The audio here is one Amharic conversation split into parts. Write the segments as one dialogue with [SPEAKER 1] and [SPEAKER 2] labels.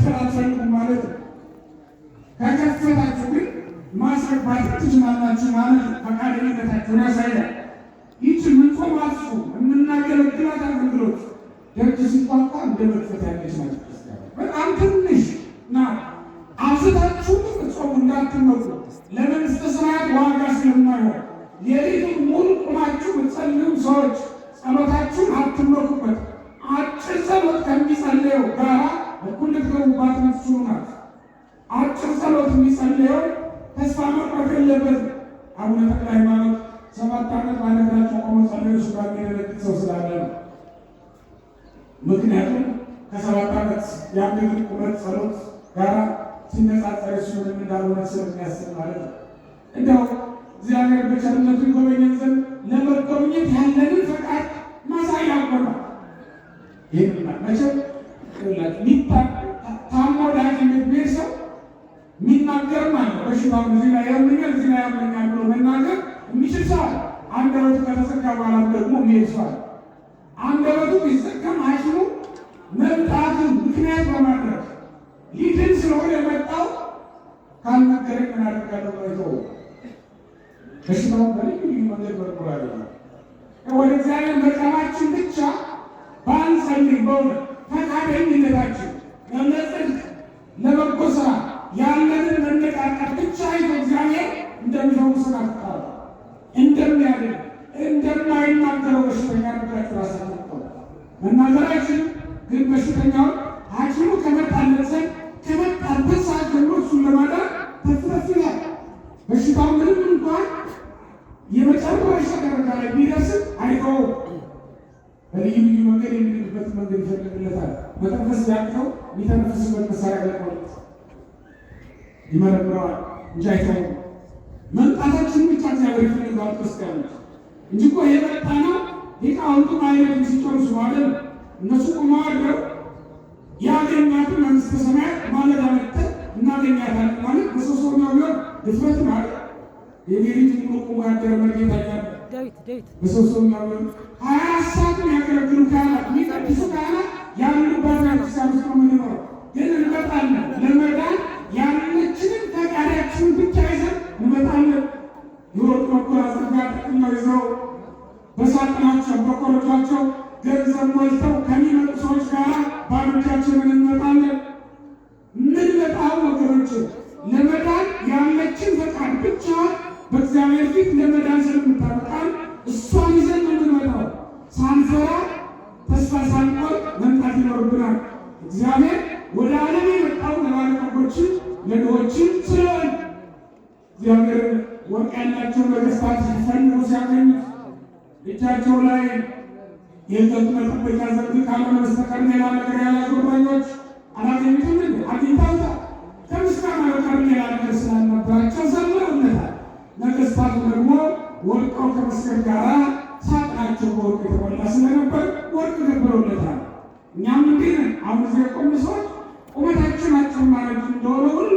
[SPEAKER 1] መድፈር አትፈልጉም ማለት ነው። ከከፈታችሁ ግን ማስገባት ትችላላችሁ ማለት ነው። ፈቃደኝነታችሁን ያሳያል። ይህች ምንጾማት ጾም፣ የምናገለግላት አገልግሎት ደጅ ሲንኳኳ እንደ መክፈት ያለች ናት። ክርስቲያን በጣም ትንሽ ናት። አብዝታችሁ ጾሙ እንዳትመኩ፣ ለመንግሥተ ሰማያት ዋጋ ስለማይሆን። ሌሊቱን ሙሉ ቁማችሁ የምትጸልዩ ሰዎች ጸሎታችሁን አትመኩበት። አጭር ጸሎት ከሚጸለየው ጋራ እኩል ልትገቡባት የምትችሉ ናት። አጭር ጸሎት የሚጸለየው ተስፋ መቁረጥ የለበትም። አቡነ ተክለ ሃይማኖት 7 ዓመት ባለግራቸው ቆመው ጸለዩ። እሱ ጋር የሚደነግጥ ሰው ስላለ ነው። ምክንያቱም ከ7 ዓመት የአንድ እግር ቁመት ጸሎት ጋራ ሲነጻጸር እሱ ምንም እንዳልሆነ ስለሚያስብ ማለት ነው። እንደው እግዚአብሔር በቸርነቱ ይጎበኘን ዘንድ ለመጎብኘት ያለንን ፈቃድ ማሳያ እኮ ነው። ይህን መቼም ታሞ ወደ ሐኪም ቤት የሚሄድ ሰው የሚናገርም አለ። በሽታውን እዚህ ላይ ያመኛል፣ እዚህ ላይ ያመኛል ብሎ መናገር የሚችል ሰው አለ። አንደበቱ ከተዘጋ በኋላም ደግሞ የሚሄድ ሰው አለ። አንደበቱ ቢዘጋም ሐኪሙ መምጣቱን ምክንያት በማድረግ ሊድን ስለሆነ የመጣው ካልነገረኝ ምን አደርጋለሁ ብሎ አይተውም። በሽታውን በልዩ ልዩ መንገድ መርምሮ ያገኛል። ወደ እግዚአብሔር መቅረባችን ብቻ ባንጸልይ፣ በእውነት ፈቃደኝነታችን ለጽድቅ ለበጎ ስራ ያለንን መነቃቃት ብቻ አይቶ እግዚአብሔር እንደሚፈውሰን አትጠራጠሩ። እንደሚያድን እንደማይናገረው በሽተኛ አድርጋችሁ ራሳችሁ ቁጠሩ። መናገር አይችልም፣ ግን በሽተኛውን ሐኪሙ ከመጣለት ዘንድ ከመጣበት ሰዓት ጀምሮ እሱን ለማዳን ተፍተፍ ይላል። በሽታው ምንም እንኳን የመጨረሻ ደረጃ ላይ ቢደርስም አይተውም። በልዩ ልዩ መንገድ የሚድንበት መንገድ ይፈልግለታል። መተንፈስ ቢያቅተው የሚተነፍስበት መሳሪያ ገጥሞለት ይመረምረዋል እንጂ አይተውም። መምጣታችን ብቻ እግዚአብሔር ይፈልገዋል ክርስቲያኖች፣ እንጂ እኮ የመጣ ነው ሊቃውንቱ ማኅሌቱን ሲጨርሱ ማለት ነው። እነሱ ቆመው አድረው ያገኛትን መንግሥተ ሰማያት ማለዳ መጥተን እናገኛታለን ማለት በሰው ቢሆን ድፍረት ማለት የሌሊት ሙሉ ቆሞ ያደረ መርጌታ እያለ
[SPEAKER 2] ዳዊት ዳዊት
[SPEAKER 1] በሰው ቢሆን 24 ሰዓት የሚያገለግሉ ካህናት፣ የሚቀድሱ ካህናት ያሉባት ቤተክርስቲያን ውስጥ ነው የምንኖረው። ግን እንመጣለን፣ ለመዳን ያለችንን ፈቃዳችንን ብቻ ይዘን እንመጣለን። የወርቅ መጎናጸፊያ ጠቅልለው ይዘው በሳጥናቸው በኮረጇቸው ገንዘብ ሞልተው ከሚመጡ ሰዎች ጋር ባዶ እጃችንን እንመጣለን። ምንመጣው ወገኖች ለመዳን ያለችን ፈቃድ ብቻ በእግዚአብሔር ፊት ለመዳን ስለምታበቃን እሷን ይዘን ነው የምንመጣው። ሳንፈራ ተስፋ ሳንቆርጥ መምጣት ይኖርብናል። እግዚአብሔር ወደ ዓለም የመጣው ለባለጠጎችን ለድሆችን ስለሆነ እግዚአብሔር ወርቅ ያላቸው ነገሥታት ሲፈልጉ ሲያገኙት እጃቸው ላይ የከብት መጠበቂያ ዘንግ ካልሆነ በስተቀር ሌላ ነገር ያላቸው እረኞች አላገኙትም እንዴ? አግኝተውታል። ከምስጋና በቀር ሌላ ነገር ስላልነበራቸው ዘምረውለታል። ነገሥታቱ ደግሞ ወድቀው ከመስገድ ጋር ሳጥናቸው በወርቅ የተሞላ ስለነበር ወርቅ ገብረውለታል። እኛም እንዲህ ነን። አሁን እዚህ የቆምን ሰዎች ቁመታችን አጭርና ረጅም እንደሆነ ሁሉ፣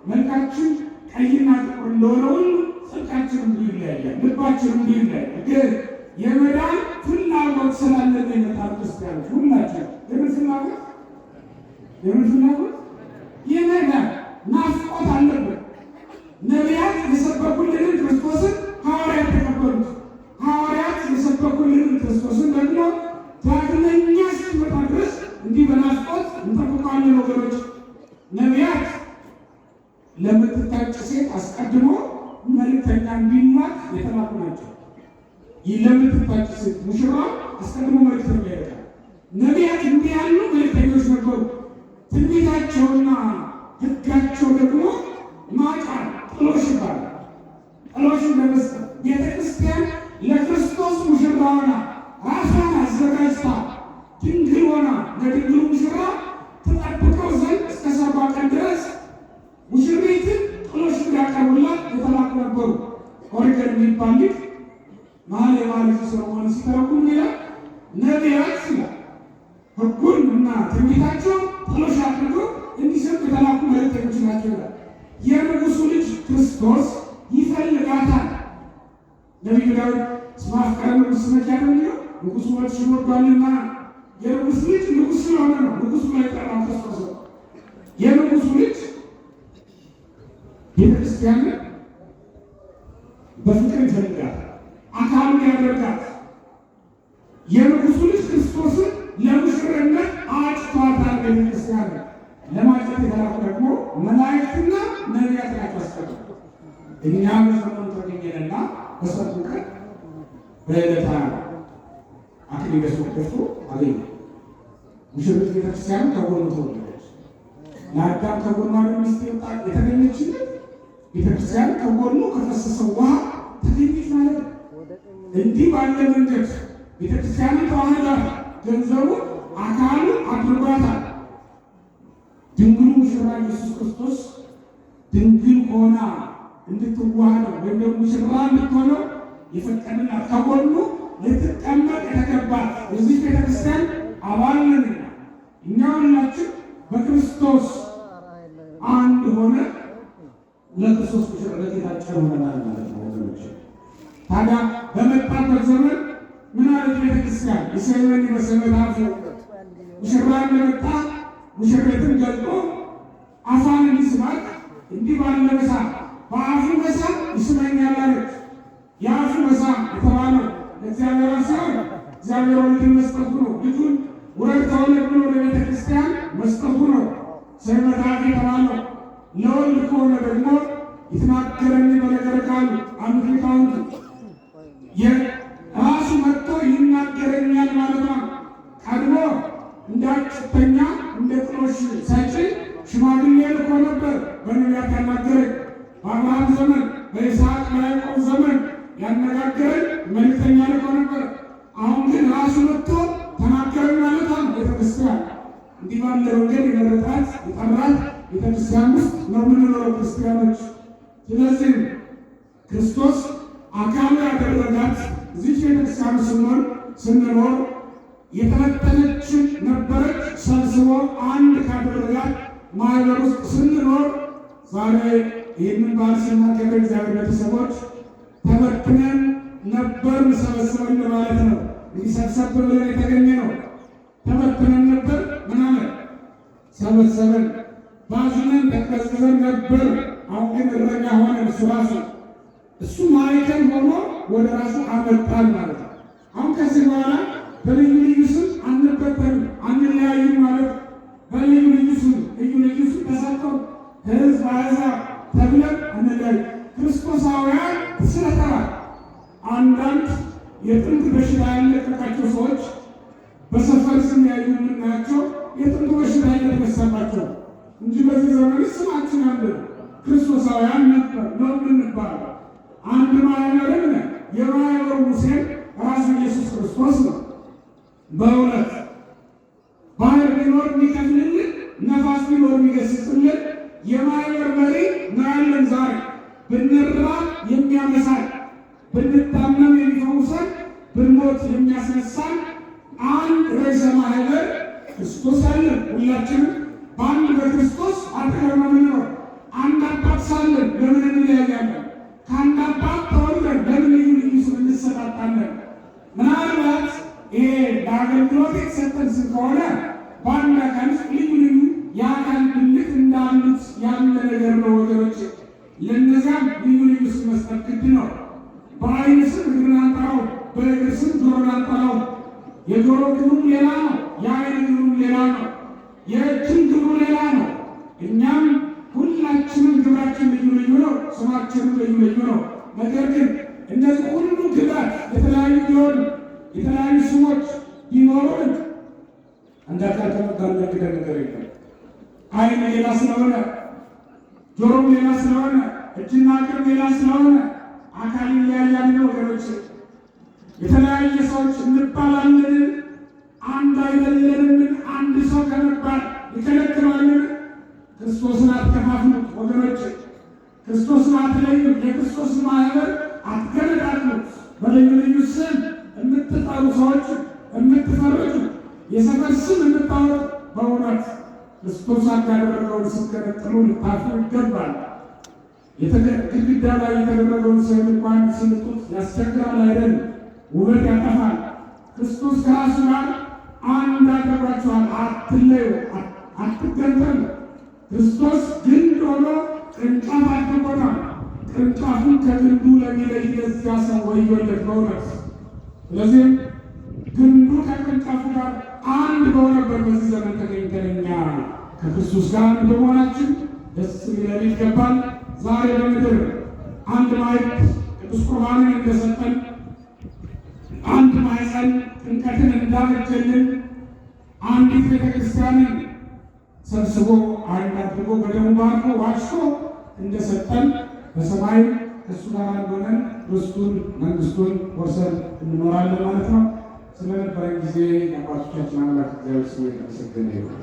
[SPEAKER 1] መልካችን ቀይና ጥቁር እንደሆነ ሁሉ ጽድቃችን እንዲሁ ይለያያል፣ ልባችን እንዲሁ ይለያያል። ግን የመዳን ፍላጎት ስላለን የመጣን ክርስቲያኖች ሁላችን የምን ፍላጎት? የምን ፍላጎት? የመዳን ናፍቆት አለብን። ነቢያት የሰበኩልንን ክርስቶስን ሐዋርያት ተቀበሉት። ሐዋርያት የሰበኩልንን ክርስቶስን ደግሞ ዳግመኛ እስኪመጣ ድረስ እንዲህ በናፍቆት እንጠብቀዋለን ወገኖች። ነቢያት ለምትታጭ ሴት አስቀድሞ መልእክተኛ እንዲላክ የተላኩ ናቸው። ይህ ለምትታጭ ሴት ሙሽራ አስቀድሞ መልእክተኛ ይልካል። ነቢያት እንዲህ ያሉ መልእክተኞች ነበሩ። ትንቢታቸውና ሕጋቸው ደግሞ ማጫ ጥሎሽ ይባላል። ጥሎሽን ለመስጠት ቤተ ክርስቲያን ለክርስቶስ ሙሽራ ሆና ራሷን አዘጋጅታ ድንግል ሆና ለድንግሉ ሙሽራ ተጠብቀው ዘንድ እስከ ሰርጓ ቀን ድረስ ሙሽሪትን ጥሎሽ እንዲያቀርቡላት የተላኩ ነበሩ። ኦሪገን የሚባል ሊቅ መኃልየ መኃልይ ዘሰሎሞን ሲተረጉም ይላል፣ ነቢያት ይላል ሕጉን እና ትንቢታቸው ጥሎሽ አድርገው እንዲሰጡ የተላኩ መልእክተኞች ናቸው ይላል። የንጉሱ ልጅ ክርስቶስ ይፈልጋታል። ነቢዩ ዳዊት እስመ አፍቀረ ንጉሥ ስመ የሚለው ንጉሱ ወድሽን ወዷልና የንጉስ ልጅ ንጉስ ስለሆነ ነው። ንጉሱ ላይ ጠራው ክርስቶስ ነው። የንጉሱ ልጅ ቤተክርስቲያንን በፍቅር ይፈልጋል፣ አካሉን ያደርጋት። የንጉሱ ልጅ ክርስቶስን ለሙሽርነት አጭቷታል። ቤተክርስቲያንን ለማጨት የተላኩ ደግሞ መላእክትና ነቢያት ናቸው። አስቀድሞ እኛ በዘመኑ ተገኘንና በሰርጉ ቀን በዕለታ አክሊለ ሦክ ደፍቶ አገኘ። ሙሽሪት ቤተክርስቲያን ከጎኑ ተወለደች። ለአዳም ከጎኑ ሚስት የተገኘችለት ቤተክርስቲያን ከጎኑ ከፈሰሰው ውሃ ተገኘች ማለት ነው። እንዲህ ባለ መንገድ ቤተክርስቲያንን ተዋህዷታል። ገንዘቡ አካሉ አድርጓታል። ድንግሉ ሙሽራ ኢየሱስ ክርስቶስ ድንግል ሆና እንድትዋሃደው ወይም ደግሞ ሙሽራ እንድትሆነው የፈቀደላት ከጎኑ ልትቀመጥ የተገባት የዚህ ቤተክርስቲያን አባል ነንና እኛ ሁላችን በክርስቶስ አንድ ሆነ ለክርስቶስ ሙሽርነት የታጨን ሆነናል ማለት ነው ወገኖች። ታዲያ በመጣበት ዘመን ምን አለች ቤተክርስቲያን? ይሰመኒ በሰንበት አፉ ሙሽራ እንደመጣ ሙሽሪትን ገልጦ አፏን እንዲስማት እንዲህ ባለ መሳም በአፉ መሳም ይስመኛል አለች። የአፉ መሳም የተባለው ለእግዚአብሔር ሳይሆን እግዚአብሔር ወልድን መስጠቱ ነው። ልጁን ውረድ ተወለድ ብሎ ለቤተ ክርስቲያን መስጠቱ ነው። ስመት አፍ የተባለው ለወልድ ከሆነ ደግሞ የተናገረኝ በነገረ ቃሉ አሉት ሊቃውንቱ። የራሱ መጥቶ ይናገረኛል ማለት ነው። ቀድሞ እንዳጭተኛ እንደ ጥሎሽ ሰጪ ሽማግሌ ልኮ ነበር በነቢያት ያናገረኝ። በአብርሃም ዘመን በይስሐቅ በያዕቆብ ዘመን ያነጋገረኝ መልእክተኛ ልኮ ነበር። አሁን ግን ራሱ መጥቶ ተናገረኝ ማለት ነው። ቤተክርስቲያን እንዲህ ባለ መንገድ የመረጣት የጠራት ቤተክርስቲያን ውስጥ ነው የምንኖረው ክርስቲያኖች። ስለዚህ ክርስቶስ አካሉ ያደረጋት እዚች ቤተክርስቲያን ስንኖር የተበተነች ነበረች፣ ሰብስቦ አንድ ካደረጋት ማህበር ውስጥ ስንኖር ዛሬ ይህንን በዓል ስናከብር እግዚአብሔር ቤተሰቦች ተበትነን ነበር ሰበሰበን ማለት ነው። እንግዲህ ሰብሰብ ብለን የተገኘ ነው። ተበትነን ነበር ምናምን ሰበሰበን። ባዝነን ተቀዝቅዘን ነበር። አሁን ግን እረኛ ሆነን እሱ ራሱ እሱ ማዕከል ሆኖ ወደ ራሱ አመጣን ማለት ነው። አሁን ከዚህ በኋላ በልዩ ልዩ ስም አንበተንም አንለያይም ማለት በልዩ ልዩ ስም ልዩ ልዩ ስም ተሰጥተው ሕዝብ አሕዛብ ተብለን አንለያይ። ክርስቶሳውያን ስለተባል አንዳንድ የጥንት በሽታ ያለቀቃቸው ሰዎች በሰፈር ስም ያዩ የምናያቸው የጥንቱ በሽታ እየተነሳባቸው እንጂ በዚህ ዘመን ስማችን አንድ ነው። ክርስቶሳውያን ነበር ነው የምንባለው። አንድ ማህበርም ነን። የማህበሩ ሙሴን ራሱ ኢየሱስ ክርስቶስ ነው። በእውነት ባህር ቢኖር የሚከፍልልን፣ ነፋስ ቢኖር የሚገስጽልን የማህበር መሪ ነው ያለን። ዛሬ ብንራብ የሚያመሳል፣ ብንታመም የሚፈውሰን፣ ብንሞት የሚያስነሳን አንድ ርዕሰ ማህበር ክርስቶስ አለን። ሁላችንም በአንድ በክርስቶስ አጠገብ ነው የምንኖር። አንድ አባት ሳለን ለምን እንለያያለን? ከአንድ አባት ተወልደን ለምን ልዩ ልዩ ስም እንሰጣጣለን? ምናልባት ይሄ ለአገልግሎት የተሰጠን ስም ከሆነ በአንድ አካል ውስጥ ልዩ ልዩ የአካል ብልት እንዳሉት ያለ ነገር ነው ወገኖች። ለእነዚያም ልዩ ልዩ ስም መስጠት ግድ ነው። በዓይን ስም እግርን አንጠራውም፣ በእግር ስም ጆሮን አንጠራውም። የጆሮ ግብሩም ሌላ ነው፣ የዓይን ግብሩም ሌላ ነው፣ የእጅም ግብሩ ሌላ ነው። እኛም ሁላችንም ግብራችን ልዩ ልዩ ነው፣ ስማችንም ልዩ ልዩ ነው። ነገር ግን እነዚህ ሁሉ ግብራት የተለያዩ ቢሆኑ የተለያዩ ስሞች ቢኖሩን አንድ አካል ከመባል የሚያግደን ነገር የለም። ዓይን ሌላ ስለሆነ፣ ጆሮም ሌላ ስለሆነ፣ እጅና እግር ሌላ ስለሆነ አካል ይለያያል ወገኖች። የተለያየ ሰዎች እንባላለን፣ አንድ አይደለንም። አንድ ሰው ከመባል ይከለክለዋልን? ክርስቶስን አትከፋፍሉት ወገኖች። ክርስቶስን አትለዩት። የክርስቶስ ማህበር አትገነጣጥሉት። በልዩ ልዩ ስም የምትጠሩ ሰዎች የምትፈርጁ፣ የሰፈር ስም የምታወጡ በእውነት ክርስቶስ ያደረገውን ስትገነጥሉ ልታፍሩ ይገባል። ግድግዳ ላይ የተደረገውን ስዕል እንኳን ሲልጡት ያስቸግራል አይደል? ውበት ያጠፋል። ክርስቶስ ከራሱ ጋር አንድ አድርጓችኋል። አትለዩ፣ አትገንጠሉ። ክርስቶስ ግንድ ሆኖ ቅርንጫፍ አድርጎታል። ቅርንጫፉን ከግንዱ ለሚለይ ለዚያ ሰው ወዮለት በእውነት። ስለዚህም ግንዱ ከቅርንጫፉ ጋር አንድ በሆነበት በዚህ ዘመን ተገኝተን እኛ ከክርስቶስ ጋር አንድ በመሆናችን ደስ ሊለን ይገባል። ዛሬ በምድር አንድ ማዕድ ቅዱስ ቁርባንን እንደሰጠን፣ አንድ ማኅፀን ጥምቀትን እንዳበጀልን፣ አንዲት ቤተክርስቲያንን ሰብስቦ አንድ አድርጎ በደሙ ባርኮ ዋጅቶ እንደሰጠን በሰማይ ከእሱ ጋር አንድ ሆነን ርስቱን መንግስቱን ወርሰን እንኖራለን ማለት ነው። ስለነበረን ጊዜ የአባቶቻችን አምላክ እግዚአብሔር ስሙ የተመሰገነ ይሁን።